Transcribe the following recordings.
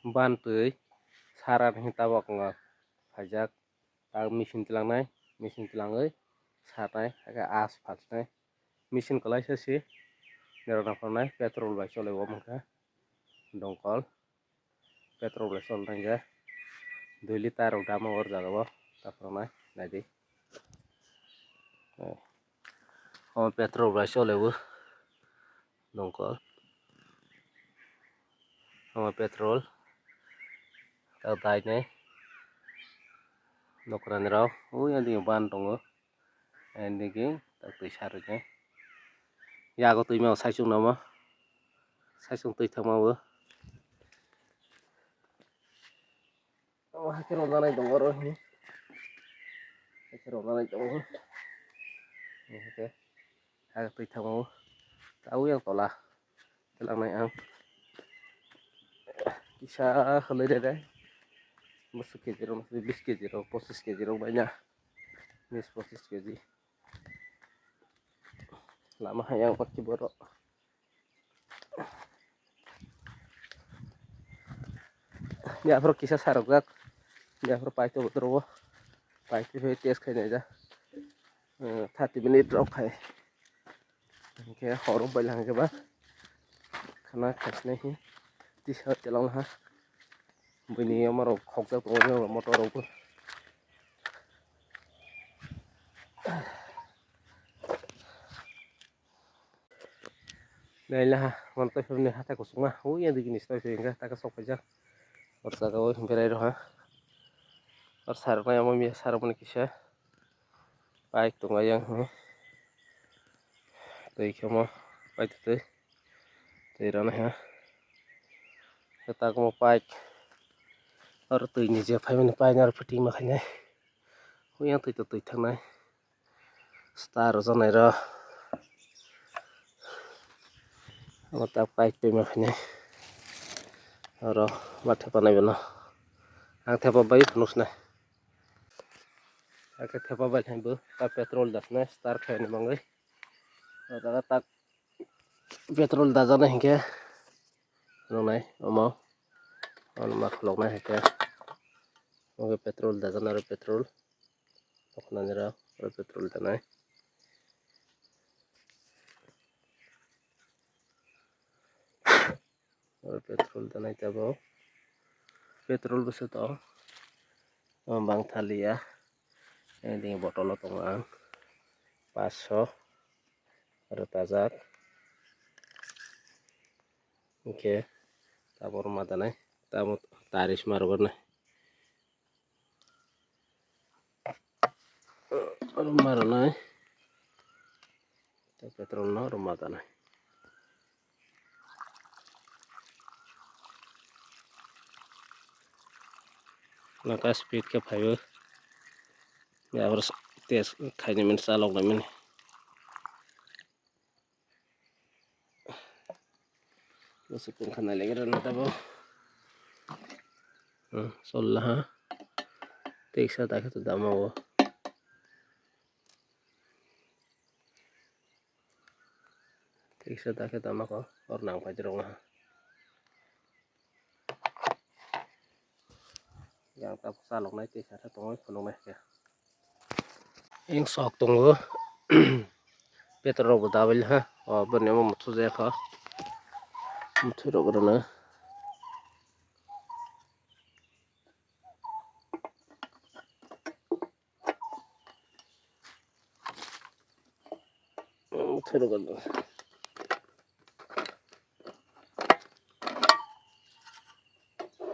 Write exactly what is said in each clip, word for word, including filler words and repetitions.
Ban twi sara hinwi tabok wng kha phaijak. Tak machine tlangnai, machine tlangwi sarnai, hakhe as phalnai. Machine kwlaisa se nirok naphornai, petrol bai choli omo wngkha. Dongkol petrol bai choli nai khe dui litre rok dama o jaga o, taphornai naidi. O petrol bai choli o. Dongkol. Omo petrol. Tak dainai. Nokrani rok. Ui, andini ban tongo. Andini tak twi sarwi nai. Yago twi ma saichung namo. Saichung twi thangma o. Omo hakhe rwjaknai tongo oro hinwi. Hakhe rwjaknai tongo. Hakhe hakhe twi thangmao. Tabuk yang tola. Twlangnai ang. Kisa khwlai rede. Bwswk K G rok, bis K G rok, pochis K G rok baina. Bis pochis K G. Lama hai ang bakti borok. Yaphuru kisa sarokjak. Yaphuru paito botorogo. Paito phai test khai naijak. Thirty minute rok khai. Hinkhe horo bai lang khe ba. Khana khaisnai hi. Tisa telong ha. Buini yamarok khokjak tongo motor rokbo. Nailaha, mantoi phirni hathai kuchukma, ui ya digi ni stoi phirwngkha, taka sok paijak. O jaga o berai rwha. O saroknai omo miya sarokmani kisa. Bike tongo yang hi. Twi khe omo paitotwi. Twi rwna ha. Khe tak omo bike. Oro twi ni je phaimani bike aro fitting ma khainai. Ui yang twi to twi thangnai. Star rwjaknai rw. Omo tak pipe twima khainai. Oro ma thepa nai bono. Ang thepa bai phunuknai. Hakhe thepa bai khainai bo tak petrol dasnai star khaini mangwi. O jaga tak petrol dajaknai hinkhe nuknai omo. Omo ma khuloknai hinkhe. Omo petrol dajaknai aro petrol. Nokhnani rok oro petrol danai. Oro petrol danai tabok. Petrol bwswk tong. Omo bang thaliya. Tini bottle o tongo ang. Paso. Oro tajak. Hinkhe tabok rwma danai. Tabok taris ma rwgornai. Rwma rwnai. Tei petrol no rwma danai. Nokha speed khe phaio. Aboro test khainai mani chaloknai mani. Bwswk tongkha nailaikhe rwna tabok. Hmm, chol laha. Teisa dakhe to dama o. Teisa dakhe dama kho. Or nang phai rwng ha. Yang tabuk chaloknai tei khe tongwi phunuknai khe. Eng sok tongo. Petrol rok bo double ha. O boni omo motho jaya kha. Motho rok rwna.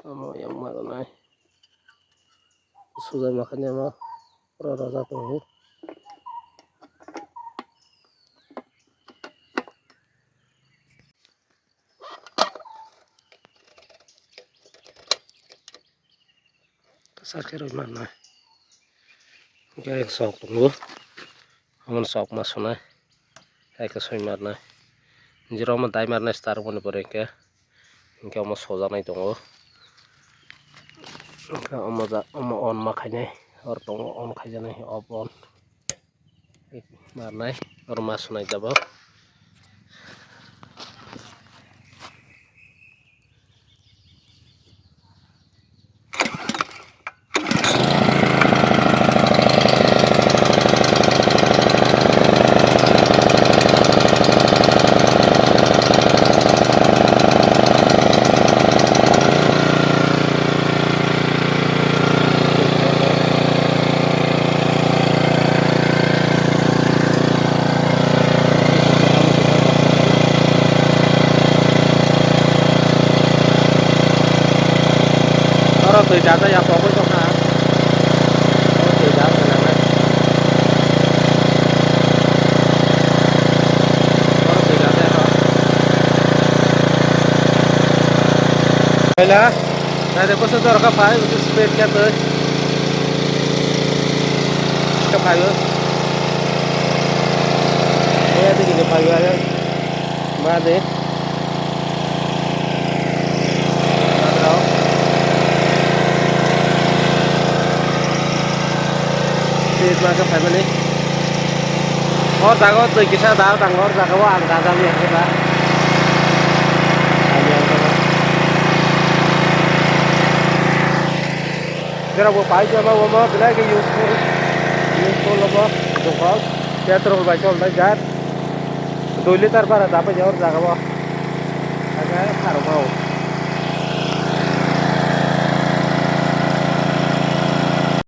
Omo yang ma rwnai. Suja ma khaini omo pura raja tongo. Kwchar khe rwi mannai. Hinkhe sok tongo. Omono sok ma swnai. Hai khe soi marnai. Jora omo dai marnai star mani pore hinkhe. Hinkhe omo sojaknai tongo. Hinkhe omo ja-, omo on ma khainai. Oro tongo on khaijaknai off on. Marnai, oro ma swnai tabok. Twi data ya pogwi tongkha. O twi data nangnai. Oro twi data ya. Kaila. Nai de koso jora kha phai, utu speed khe twi. Khe phai o. Oya de kini phai o. Ma de. Twi ma khe phaimani. O jaga o twi kisa da tang o jaga o ang da da ya khe da. Jera bo pai jama omo belai khe useful, useful omo jokol petrol bai chol dai jar. Dui liter bara da pai ya o jaga o. Aga pharok o.